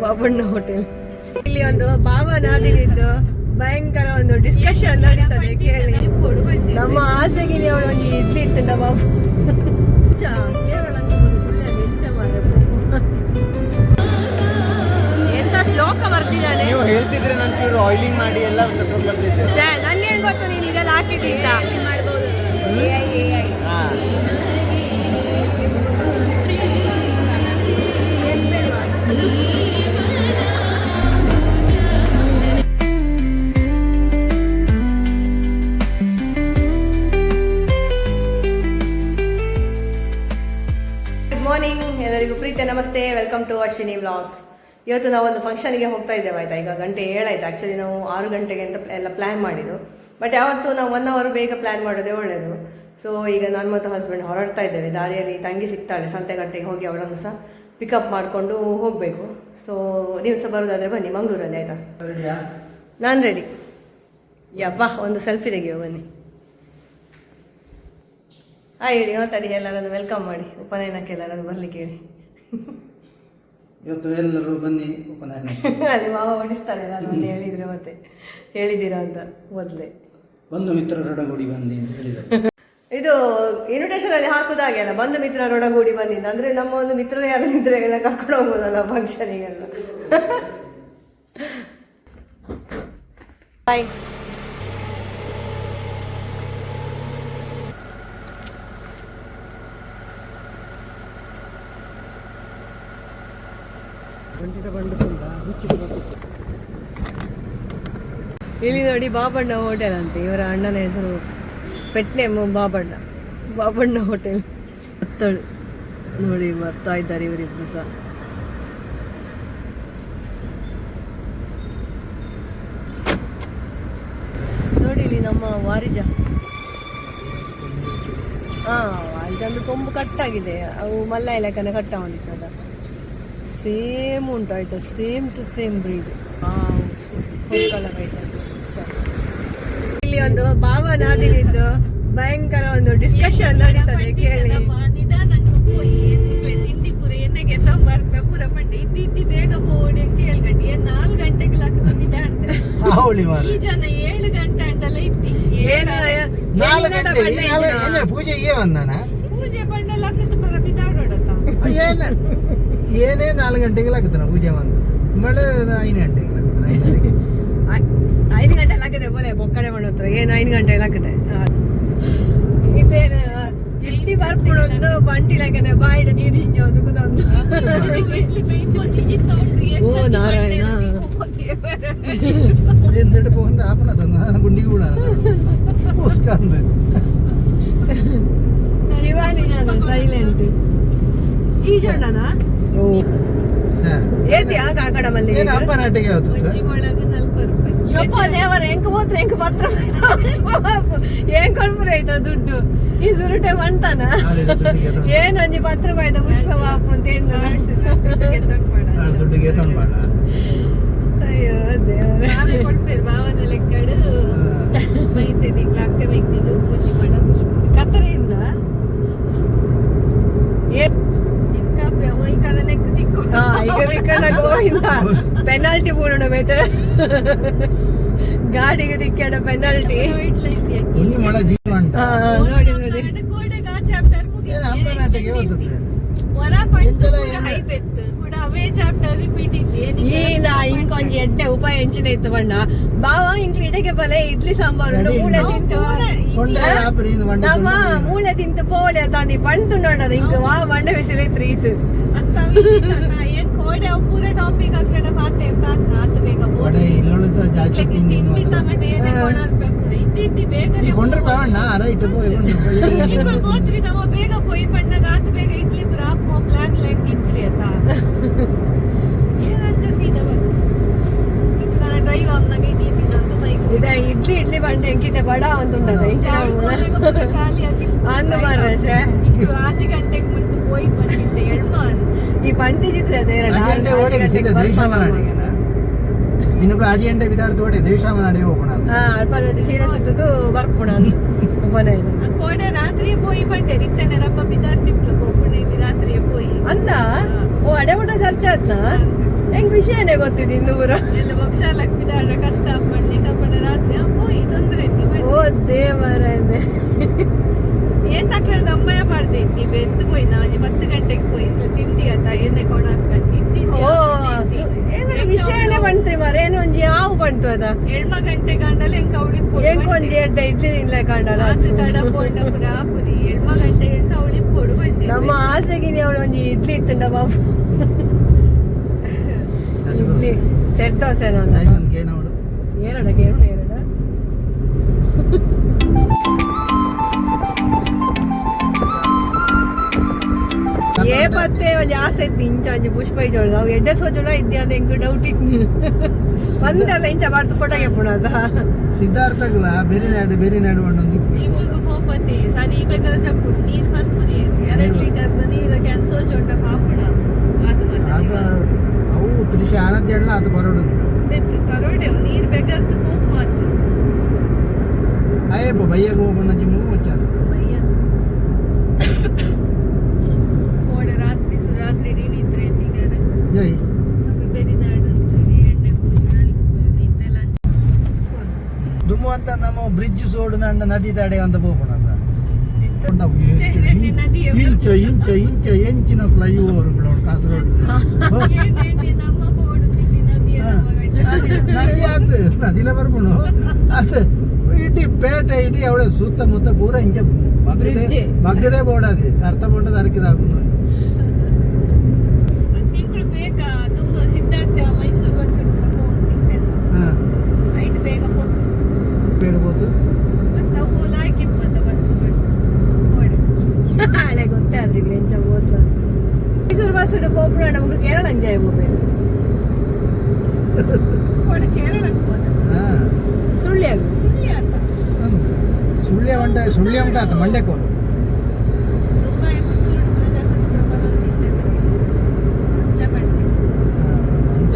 Babanna hotel. ಇಲ್ಲಿ ಒಂದು ಬಾಬಾ ನಾದಿನಿದ್ದು ಭಯಂಕರ ಒಂದು ಡಿಸ್ಕಷನ್ ನಡೀತದೆ, ಕೇಳಿ. ನಮ್ಮ ಆಸೆಗೆ ಅವಳು ಒಂದು ಇಡ್ಲಿ ಇತ್ತು ಬಾಬು. ಕೇರಳ ಸುಳ್ಳು ಎಂಚ ಮಾರ್ರೆ. ಎಂತ ಶ್ಲೋಕ ಬರ್ತಿದ್ದಾನೆ. ನೀವು ಹೇಳ್ತಿದ್ರೆ ನಾನು ಚೂರು ಆಯಿಲಿಂಗ್ ಮಾಡಿ ಎಲ್ಲ ತಗೊಂಡು ಬರ್ತಿದ್ದೆ. ಶ್ಯಾ, ನನ್ಗೇನ್ ಗೊತ್ತು ನೀನು ಇದೆಲ್ಲ ಹಾಕಿದ್ದಿ ಅಂತ. ಹಾ. ಗುಡ್ ಮಾರ್ನಿಂಗ್ ಎಲ್ಲರಿಗೂ, ಪ್ರೀತಿಯ namaste. Welcome to Ashwini vlogs. ಇವತ್ತು ನಾವು ಒಂದು ಫಂಕ್ಷನ್ಗೆ ಹೋಗ್ತಾ ಇದ್ದೇವೆ, ಆಯ್ತಾ? ಈಗ ಗಂಟೆ 7 ಆಯ್ತು. ಆ್ಯಕ್ಚುಲಿ ನಾವು 6 ಗಂಟೆಗೆ ಅಂತ ಎಲ್ಲ ಪ್ಲ್ಯಾನ್ ಮಾಡಿದ್ದು. ಬಟ್ ಯಾವತ್ತೂ ನಾವು ಒನ್ ಅವರ್ ಬೇಗ ಪ್ಲ್ಯಾನ್ ಮಾಡೋದೇ ಒಳ್ಳೆಯದು. ಸೊ ಈಗ ನಾನು ಮತ್ತು ಹಸ್ಬೆಂಡ್ ಹೊರಡ್ತಾ ಇದ್ದೇವೆ. ದಾರಿಯಲ್ಲಿ ತಂಗಿ ಸಿಗ್ತಾಳೆ, ಸಂತೆಗಟ್ಟೆಗೆ ಹೋಗಿ ಅವಳನ್ನು ಸಹ ಪಿಕಪ್ ಮಾಡಿಕೊಂಡು ಹೋಗಬೇಕು. ಸೊ ನೀವು ಸಹ ಬರೋದಾದರೆ ಬನ್ನಿ, ಮಂಗಳೂರಲ್ಲಿ, ಆಯಿತಾ? ರೆಡಿಯಾ? ನಾನು ರೆಡಿ. ಯವ್ವ, ಒಂದು ಸೆಲ್ಫಿ ತೆಗೆಯುವ ಬನ್ನಿ. ಹಾಂ, ಹೇಳಿ, ಮಾತಾಡಿ, ಎಲ್ಲರನ್ನು welcome ಮಾಡಿ. ಉಪನಯನಕ್ಕೆ ಎಲ್ಲರನ್ನು ಬರ್ಲಿಕ್ಕೆ ಹೇಳಿ. ಇವತ್ತು ಎಲ್ಲರೂ ಬನ್ನಿ ಉಪನಯನ. ಅಲ್ಲಿ ಮಾವ ಹೊಡಿಸ್ತಾನೆ ನಾನು ಒಂದು ಹೇಳಿದ್ರೆ, ಮತ್ತೆ ಹೇಳಿದ್ದೀರಾ ಅಂತ ಮೊದಲೇ. ಬಂಧು ಮಿತ್ರರೊಡಗೂಡಿ ಬನ್ನಿ ಅಂತ ಹೇಳಿದರು. ಇದು ಇನ್ವಿಟೇಷನ್ ಅಲ್ಲಿ ಹಾಕುದಾಗೆ ಅಲ್ಲ, ಬಂಧು ಮಿತ್ರರೊಡಗೂಡಿ ಬಂದಿದ್ದು ಅಂದ್ರೆ ನಮ್ಮ ಒಂದು ಮಿತ್ರರು ಯಾರು ಇದ್ರೆ ಎಲ್ಲ ಕರ್ಕೊಂಡು ಹೋಗ್ಬೋದಲ್ಲ ಫಂಕ್ಷನಿಗೆಲ್ಲ. ಬಾಯ್. ಇಲ್ಲಿ ನೋಡಿ, ಬಾಬಣ್ಣ ಹೋಟೆಲ್ ಅಂತ. ಇವರ ಅಣ್ಣನ ಹೆಸರು ಪೆಟ್ನೆ ಬಾಬಣ್ಣ. ಬಾಬಣ್ಣ ಹೋಟೆಲ್ ಹತ್ತಳು ನೋಡಿ, ಬರ್ತಾ ಇದ್ದಾರೆ ಇವರಿಬ್ರು ಸಹ. ನೋಡಿ ಇಲ್ಲಿ ನಮ್ಮ ವಾರಿಜ. ಹಾ, ವಾರಿಜ ಅಂದ್ರೆ ಕೊಂಬು ಕಟ್ಟಾಗಿದೆ. ಅವು ಮಲ್ಲ ಇಲಾಖೆನ ಕಟ್ಟ ಹೊಂದಿತ್ತದ. ಸೇಮ್ ಉಂಟು, ಆಯ್ತಾ? ಸೇಮ್ ಟು ಸೇಮ್ ಬ್ರೀಡ್. ಇಲ್ಲಿ ಒಂದು ಬಾಬಾ ನಾದಿನಿದ್ದು ಭಯಂಕರ ಒಂದು ಡಿಸ್ಕಷನ್ ನಡೀತದೆ, ಕೇಳಿ. ಬೇಗ ಪೋಡಿ ಕೇಳ್ಗಂಡಿ ಏನ್ 4 ಗಂಟೆಗೆ ಹೋಳಿ ಮಾರ್ರೆ. ಈ ಜನ 7 ಗಂಟೆ ಅಂಟಲ್ಲ ಇದ್ದಿ. ಏನು? ನಾಲ್ಕು ಏನಿನ್ನಡ ಗಂಟೆ ಬಣ್ಣ ಇದ್ದೀನಾ? ಏನೇ ಪೂಜೆ ಏ ಬಂದಾನ. ಪೂಜೆ ಬಣ್ಣ ಲಕ್ಕದ ಪರ ಬಿದಾಡೋಡತ್ತ. ಏನ ಏನೇ 4 ಗಂಟೆಗೆ ಆಗುತ್ತಾನ ಪೂಜೆ ಬಂದದ್ದು ಮಳೆ 5 ಗಂಟೆಗೆ ಆಗುತ್ತಾನ, 5:30ಕ್ಕೆ. 5 ಗಂಟೆ ಹಾಕಿದೆ ಬೋಲೆ ಬೊಕ್ಕಡೆ ಮಣ್ಣು ಹತ್ರ. ಏನು 5 ಗಂಟೆ ಹಾಕಿದೆ? ಇದೇನು ಇಡ್ಲಿ ಬರ್ಪುಣೊಂದು ಬಂಟಿಲಗನೆ ಬಾಯಿಡು ನೀರು ಹಿಂಗೆ ಒಂದು ಕುದೊಂದು. ಇಡ್ಲಿ ಬೈಪೊಂದು ಚಿತ್ತ ಉಂಟು ಏನ್ ಓ, ಸತಿ ನಾರಾಯಣ. ಬಂಡೆ ಎಂದೆಡು ಪೋಂದ ಆಪನ ತಂದ ಗುಂಡಿಗೆ ಉಳ ಪುಸ್ತಕ. ಶಿವಾನಿ ನಾನು ಸೈಲೆಂಟ್. ಈ ಜಣ್ಣನ ಓ ಸರ್. ಏತಿ ಆಗ ಆ ಕಡೆ ಮಲ್ಲಿ. ಏನು ಅಪ್ಪ ನಾಟಿಗೆ ಯಾವತ್ತು? ಒಳಗೆ 40 ರೂಪಾಯಿ. ಯಪ್ಪ ದೇವರ, ಎಂಕ್ ಹೋತ್ರ ಎಂಕ್ ಪತ್ರ ಏನ್ ಕೊಡ್ಪುರ ಆಯ್ತಾ ದುಡ್ಡು? ಈ ಸುರುಟೆ ಮಂತಾನ. ನಾಳೆ ದುಡ್ಡಿಗೆ ತಗೊಂಡು- ಏನು ಒಂಜಿ 10 ರೂಪಾಯಿದ ಪುಷ್ಪ ಬಾಪು ಅಂತ ಹೆಣ್ಣು. ನಾಳೆ ದುಡ್ಡಿಗೆ ತಗೊಂಡು ಅಯ್ಯೋ ದೇವರೇ. ನಾವೇ ಕೊಡ್ಪೇರು ಭಾವನ ಲೆಕ್ಕಡು ಮೈತೆ ದಿಗ್ಲ ಅಕ್ಕ ಮೆಗ್ದಿಗೆ ಪೂಜೆ ಮಾಡ ಪುಷ್ಪ. ಕತ್ತರಿ ಇಲ್ಲ. ನಿಕ್ಕಾಪೆ ಅವ ಈ ಕಡೆ ನೆಕ್ ದಿಕ್ಕು. ಹಾ, ಈಗ ದಿಕ್ಕಣ ಗೋವಿಂದ ಪೆನಾಲ್ಟಿ ಬೂಡೋಣ ಮೇತೆ. ಗಾಡಿಗೆ ದಿಕ್ಕಡ ಪೆನಾಲ್ಟಿ. ಇಡ್ಲ ಇದ್ದೆ. ಒಂಜಿ ಮೊಳ ಜೀವ ಅಂಟ. ಹಾ, ನೋಡಿ ನೋಡಿ. ಕೋಡೆಗೆ ಆ ಚಾಪ್ಟರ್ ಏನು ಅಪ್ಪ ನಾಟಿಗೆ ಯಾವತ್ತು? ವರ ಪಟ್ಟು ಎಂತೆಲ್ಲ ಕೂಡ ಏನು? ಹೈಪೆತ್ತು ಕೂಡ ಅವೇ ಚಾಪ್ಟರ್ ರಿಪೀಟ್ ಇದ್ದೆ. ಈ ನಾ ಇಂಕೊಂಜಿ ಎಡ್ಡೆ ಉಪಾಯ ಎಂಚಿನ ಇತ್ತು ಬಣ್ಣ ಬಾವ ಇಂಕ್ಲು ಇಡಗೆ ಬಲೆ ಇಡ್ಲಿ ಸಾಂಬಾರು ಉಂಡು, ಮೂಳೆ ತಿಂತು. ಕೊಂಡ್ರೆ ಆಪರಿ ಇಂದು ಬಂಡೆ. ನಮ್ಮ ಮೂಳೆ ತಿಂತು ಪೋಳೆ ತಾನಿ ಪಂಡು ನೋಡದ ಇಂಕ್ ವಾ ಬಂಡೆ ಬಿಸಿಲು ಇತ್ತು ಈತು. ಏನ್ ಕೋಡೆ ಅವು ಪೂರ ಟಾಪಿಕ್ ಆ ಕಡೆ ಮಾತೆ ಆತು ಬೇಗ. ವಡೆ ಇಲ್ಲೊಳ್ಳುತ್ತ ಜಾತಿ ತಿಂಡಿ. ತಿಂಡಿ ಸಮೇತ ಏನೇ ಕೊಡಾರ್ಪೆ ಪೂರ ಇದ್ದಿ ಇದ್ದಿ ಬೇಗ. ಈ ಕೊಂಡ್ರೆ ಪಾವಣ್ಣ ರೈಟ್ ಪೋಯ್ ಕೊಂಡ್ರೆ. ಗೋತ್ರಿ ನಮ್ಮ ಬೇಗ ಪೋಯಿ ಪಣ್ಣಗ ಆತು ಬೇಗ ಇಡ್ಲಿ ಪೂರ ಹಾಕೋ ಪ್ಲಾನ್ ಲೆಕ್ಕ ಇತ್ರಿ ಅತ್ತ. ಏನಂಚ ಸೀದಾ ಬಂತು ಇಟ್ಲ ಡ್ರೈವ್ ಆಮ್ನಾಗ ಇಡ್ಲಿ ತಿನ್ನೋದು ಮೈಕ್. ಇದೆ ಇಡ್ಲಿ ಇಡ್ಲಿ ಬಂಡೆ ಎಂಕಿತೆ ಬಡ ಅಂತ ಉಂಟದ ಇಂಚಿನ. ಖಾಲಿ ಆತಿ. ಅಂದು ಮಾರ್ರೆ ಶೇ. ಇಕ್ಳು ಆಚೆ ಗಂಟೆಗೆ ಮುಂದೆ ಪೋಯಿ ಬಂದಿದ್ದೆ ಎಳ್ಮ. ಈ ಪಂಟಿ ಚಿತ್ರ ಅದೇ. ಆಜಿ ಗಂಟೆ ಓಡೆ ಸೀದಾ ದೇಶಾಮನಾಡಿಗೆನ ಇನ್ನೊಬ್ಳು ಆಜಿ ಗಂಟೆ ಬಿದಾಡ್ದು ಓಡೆ ದೇಶಾಮನಾಡಿಗೆ ಹೋಗೋಣ. ಹಾ, ಅಲ್ಪ ಜೊತೆ ಸೀರೆ ಸುತ್ತದು ಬರ್ಪುಣ ಅಂತ ಉಪನಯನ. ಕೋಡೆ ರಾತ್ರಿ ಪೋಯಿ ಬಂಡೆ ನಿತ್ತನೆ ರಪ್ಪ ಬಿದಾಡ್ತಿಪ್ಲು ಪೋಪುಣ ಇಲ್ಲಿ ರಾತ್ರಿ ಪೋಯಿ. ಅಂದ ಓ ಅಡೆ ಊಟ ಸರ್ಚ್ ಆತ್ನ ಹೆಂಗ್ ವಿಷಯ. ಗೊತ್ತಿದೆ ಇಂದು ಪೂರ. ಎಲ್ಲ ಮೋಕ್ಷ ಲಕ್ಷ್ಮಿ ದಾಡ ಕಷ್ಟ ಪಡ್ಲಿ ಕಪ್ಪಡ ರಾತ್ರಿ ಪೋಯಿ ತೊಂದರೆ ಇತ್ತು. ಓ ದೇವರೇ. ಏನ್ ತಕ್ಲದ ಅಮ್ಮಯ್ಯ ಮಾಡ್ದೆ ಇತ್ತಿ ಬೆಂದು ಪೋಯಿ ನಾ 10 ಗಂಟೆಗೆ ಪೋಯಿ ತಿಂಡಿ ಆತ ಏನೇ ಕೊಡಾಕ ತಿಂಡಿ. ಓ, ಏನ ವಿಷಯನೇ ಬಂತ್ರಿ ಮಾರ, ಏನೋ ಒಂಜಿ ಆವು ಬಂತು ಅದ. ಏಳ್ಮ ಗಂಟೆ ಕಾಂಡಲ ಎಂಕ ಅವಳಿ. ಎಂಕ್ ಒಂಜಿ ಎಡ್ಡ ಇಡ್ಲಿ ತಿನ್ಲೆ ಕಾಂಡಲ. ತಡ ಪೋಂಡ ಪುರ ಪುರಿ ಏಳ್ಮ ಗಂಟೆಗೆ ಎಂಕ ಅವಳಿ ಪೋಡು ಬಂಡೆ. ನಮ್ಮ ಆಸೆಗಿದೆ ಅವಳು ಒಂಜಿ ಇಡ್ಲಿ ಇತ್ತುಂಡ ಬಾಬು. ಇಡ್ಲಿ ಸೆಟ್ ದೋಸೆ ನಾನು. ಕೇಳವಳು. ಏರಡ ಕೇರುಣ ಏರಡ. ಏ ಪತ್ತೆ ಒಂಜಿ ಆಸೆ ಇತ್ತು ಇಂಚ ಒಂಜಿ ಪುಷ್ಪ ಇಜೋಳು ಅವು ಎಡ್ಡೆ ಸೋಜುಣ ಇದ್ದೆ ಅದು ಎಂಕ್ ಡೌಟ್ ಇತ್ತು ಒಂದಲ್ಲ ಇಂಚ ಬಾರ್ದು ಫೋಟೋ ಕೆಪ್ಪುಣ ಅದ. ಸಿದ್ಧಾರ್ಥಗಲ ಬೇರೆ ನಾಡು ಬೇರೆ ನಾಡು ಒಂದೊಂದು. ಜಿಮ್ಮಿಗೆ ಪೋಪತಿ ಸರಿ ಬೇಕಾದ್ರೆ ಚಪ್ಪುಡು ನೀರು ಪರ್ಪುರಿ 2 ಲೀಟರ್ ನೀರು can ಸೋಜೊಂಡ ಪಾಪುಣ ಅದು. ಆಗ ಅವು ತ್ರಿಶ ಆನಂದ ಹೇಳಲ್ಲ ಅದು ಬರೋಡು ನೀರು. ಮತ್ತೆ ಪರೋಡೆ ನೀರು ಬೇಕಾದ್ರೆ ಪೋಪ್ ಮಾತು. ಅಯ್ಯಪ್ಪ ಬಯ್ಯಾಗ ಹೋಗೋಣ ಜಿಮ್ಮು వచ్చాను. ಭಯ್ಯ ಕೋಡೆ ರಾತ್ರಿ ರಾತ್ರಿ ಇಡೀ ನಿದ್ರೆ ಎತ್ತಿಗಾರೆ. ಜೈ. ಬೇರೆ ನಾಡು ಎಣ್ಣೆ ಪೂಜೆ ನಿಂತೆಲ್ಲ. ದುಮ್ಮು ಅಂತ ನಮ್ಮ ಬ್ರಿಡ್ಜ್ ಸೋಡು ನಂಡ ನದಿ ತಡೆ ಅಂತ ಹೋಗೋಣ ಅಂತ ನದಿ. ಇಂಚ ಇಂಚ ಇಂಚ ಎಂಚಿನ ಫ್ಲೈ ಓವರ್ಗಳು ಕಾಸರಗೋಡು. ನಮ್ಮ ಓಡುತ್ತಿದ್ದಿ ನದಿ. ನದಿ ಆತು ನದಿಲ ಬರ್ಪುಂಡು ಅದು ಇಡೀ ಪೇಟೆ ಇಡೀ ಅವಳೆ ಸುತ್ತಮುತ್ತ ಪೂರ ಇಂಚ ಬಗ್ಗದೆ. Bridge. ಬಗ್ಗದೆ ಬೋರ್ಡ್ ಅರ್ಥ ಬೋರ್ಡ್ ಅರಕಿದಾಗುನು. ತಿಂಗಳು ಬೇಗ ತುಂಬ ಸಿದ್ಧಾರ್ಥ ಮೈಸೂರು ಬಸ್ ಹೋಗ್ತಿದ್ದೆ. ಹಾ. ನೈಟ್ ಬೇಗ ಹೋಗ್ತು. ಬೇಗ ಹೋತು. ಮತ್ತೆ ಅವು ಲಾಯ್ಕ್ ಮತ್ತೆ ಬಸ್ ಓಡಿ. ಹಳೆ ಗೊತ್ತೇ ಆದ್ರೆ ಇಲ್ಲಿ ಎಂಚ ಓದ್ಲ ಅಂತ ಮೈಸೂರು ಬಸ್ ಪೋಪುಣ ನಮ್ಗೆ ಕೇರಳ ಎಂಜಾಯ್ ಹೋಗ್ಬೇಕು. ಕೋಡೆ ಕೇರಳಕ್ಕೆ ಹೋದ. ಹಾ. ಸುಳ್ಳಿ ಆಗ. ಸುಳ್ಳಿ ಅಂತ. ಸುಳ್ಯ వంట ಸುಳ್ಯ ಉಂಟ ಆತ ಮಂಡ್ಯಕ್ಕೆ ತುಂಬ ಪುತ್ತೂರು ಜಾತ್ರೆ ಬರುತ್ತಿದ್ದೆ ಅಂಚ ಪಡ್ತಿ. ಅಂಚ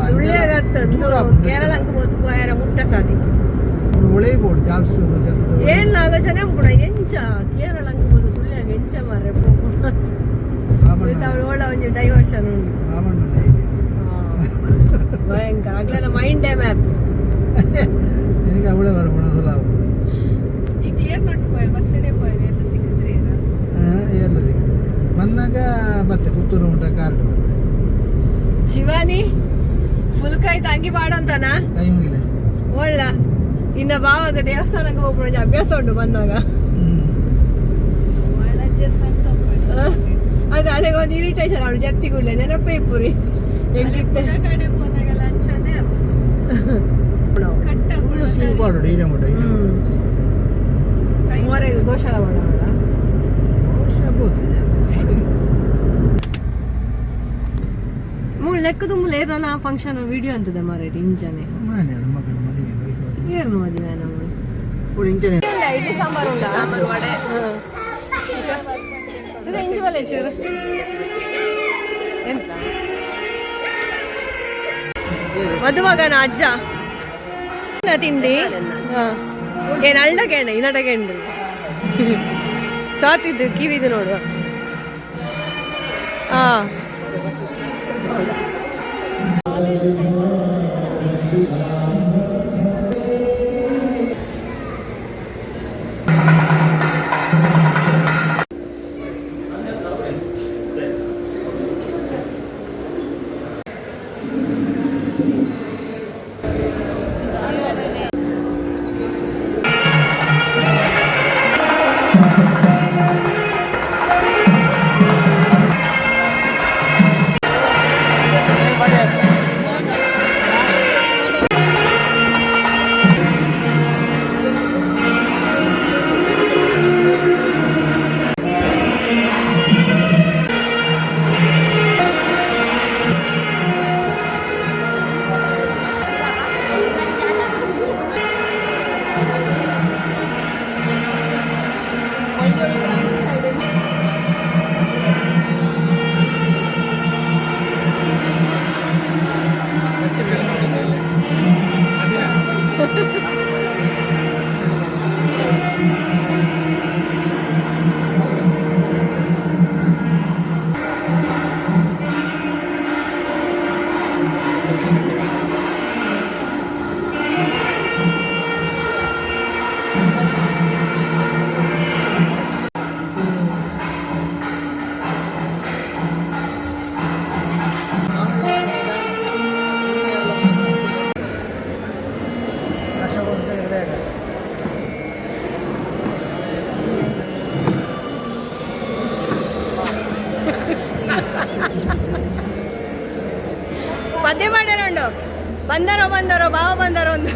ಸುಳ್ಳಿ ಆಗತ್ತ. ದೂರ. ಕೇರಳ ಅಂಕ ಬೋತು ಪೋಯಾರ ಮುಟ್ಟ ಸಾದಿ. ಒಳ್ಳೆ ಬೋರ್ಡ್ ಜಾಲ್ಸೂರು ಜೊತೆ. ಏನ್ ಆಲೋಚನೆ ಉಂಪುಣ ಎಂಚ ಕೇರಳ ಅಂಕ ಬೋದು ಸುಳ್ಳಿ ಆಗ ಎಂಚ ಮಾರ್ರೆ ಪೋಪುಣ ಬಾಬಣ್ಣ. ಅವಳ ಒಂಜಿ ಡೈವರ್ಷನ್ ಉಂಟು. ಬಾಬಣ್ಣನ ಐಡಿಯಾ. ಭಯಂಕರ ಆಗ್ಲೆಲ್ಲ ಮೈಂಡೇ ಮ್ಯಾಪ್. ನಿನಗೆ ಅವಳೇ ಬರ್ಬೋದು ಲಾಭ. ಈ ಕ್ಲಿಯರ್ ಮಾಡಿ ಪೋಯರ್ ಬಸ್ ಇಡೇ ಪೋಯರ್ ಎಲ್ಲ ಸಿಕ್ಕಿದ್ರೆ ಏನ? ಎಲ್ಲ ಸಿಗುತ್ತೆ ಬಂದಾಗ ಮತ್ತೆ ಪುತ್ತೂರು ಉಂಟ ಕಾರ್ಡ್ ಮತ್ತೆ. ಶಿವಾನಿ ಫುಲ್ ಕೈ ತಂಗಿ ಪಾಡಂತನಾ? ಕೈ ಮುಗಿಲೆ. ಒಳ್ಳ ಇನ್ನ ಬಾವಾಗ ದೇವಸ್ಥಾನಕ್ಕೆ ಹೋಗ್ಬಿಡೋ ಒಂಜಿ ಅಭ್ಯಾಸ ಉಂಟು ಬಂದಾಗ. ಒಳ್ಳೆ ಅಡ್ಜಸ್ಟ್ ಅಂತ. ಅದು ಹಳೆಗೆ ಒಂದು ಇರಿಟೇಷನ್ ಅವಳು ಜತ್ತಿ ಕೂಡಲೇ ನೆನಪೇ ಪುರಿ ಎಂಟಿತ್ತೆ. ಕಡೆ ಹೋದಾಗೆಲ್ಲ ಅಂಚನೆ ಕಟ್ಟ. ಫುಲ್ ಸ್ಲೀಪ್ ಆಡೋಡು ಈಡೆ ಮುಟ್ಟ ಈಡೆ ಮುಟ್ಟ. ಮೋರೆಗೆ ಗೋಶಾಲ ಮಾಡೋಣ. ಬಹುಶಃ ಬೋತ್ರಿ. ಮೂಳು ಲೆಕ್ಕ ತುಂಬಲು ಏರಲ್ಲ ಫಂಕ್ಷನ್ ವಿಡಿಯೋ ಅಂತದೆ ಮಾರೈತಿ ಇಂಚನೆ. ಮನೆ ಮಕ್ಕಳು ಮದುವೆ ಹೋಯ್ತು. ಏನು ಮದುವೆ ನಮ್ಮ? ಅವಳು ಇಂಚನೆ. ಇಡ್ಲಿ ಸಾಂಬಾರು ಉಂಟಾ? ಸಾಂಬಾರು ವಡೆ ಇದು ಇಂಚು ಬಲೆ ಚೂರು ಎಂತ ಮದುಮಗನ ಅಜ್ಜ ಏನ ತಿಂಡಿ ಹಾ. ಏನ್ ಅಳ್ಳ ಕೇಣ ಇನ್ನಟ ಕೇಂದ್ರ ಸ್ವಾತಿದ್ದು ಕಿವಿದು ನೋಡುವ ಹಾ. ಪದ್ಯ ಮಾಡ್ಯಾರ ಉಂಡು. ಬಂದರೋ ಬಂದರೋ ಬಾವ ಬಂದರೋ ಒಂದು.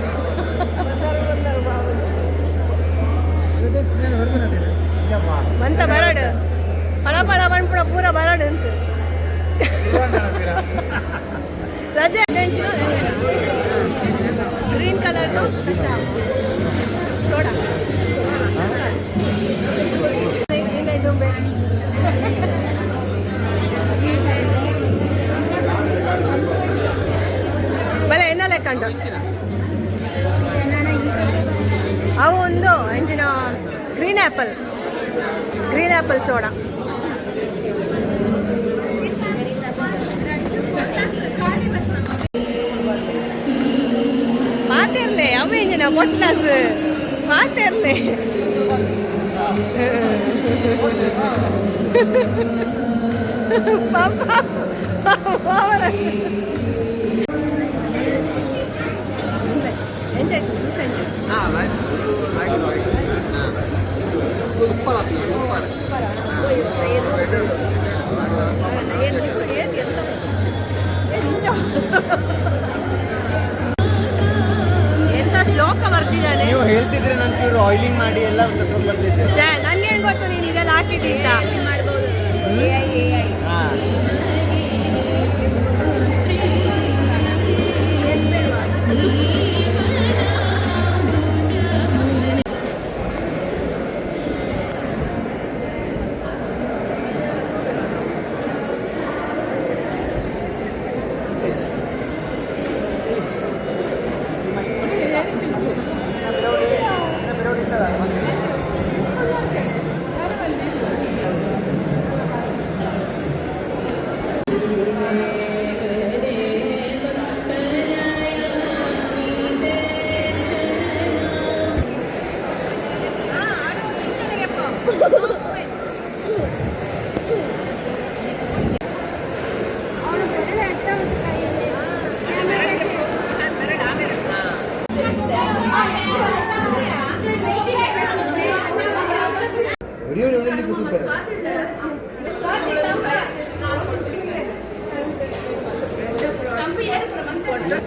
ಮಂತ ಬರಡು ಪಳ ಪಳ ಪಣ್ಪುಣ ಪೂರ ಬರಡು ಅಂತ ರಜೆ. ಗ್ರೀನ್ ಕಲರ್ದು ಸೋಡಾ. ಬಲೆ ಎನ್ನ ಲೆಕ್ಕಂಡು ಅವು ಒಂದು ಎಂಚಿನ green apple, green apple soda. ಮಾತಿರ್ಲಿ ಅವ ಎಂಜಿನ ಬೊಟ್ಲಾಸ್ ಮಾತಿರ್ಲಿ. ಪಾಪ ಅವರ ಎಂಜಾಯ್ ಜ್ಯೂಸ್ ಎಂಜಾಯ್. ಏನು ಏನು ಎಂತ ಏನು ಇಂಚ ಎಂತ ಶ್ಲೋಕ ಬರ್ತಿದ್ದಾನೆ. ನೀವು ಹೇಳ್ತಿದ್ರೆ ನಾನು ಚೂರು ಆಯಿಲಿಂಗ್ ಮಾಡಿ ಎಲ್ಲ ತಗೊಂಡ್ ಬರ್ತಿದ್ದೆ. ಶ್ಯಾ, ನನ್ಗೇನ್ ಗೊತ್ತು ನೀನು ಇದೆಲ್ಲ ಹಾಕಿದ್ದಿ ಅಂತ. ಮಾಡ್ಬೋದು ಎಐ ಎಐ. ಹಾ.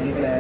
ಇಂಗ್ಲೆ.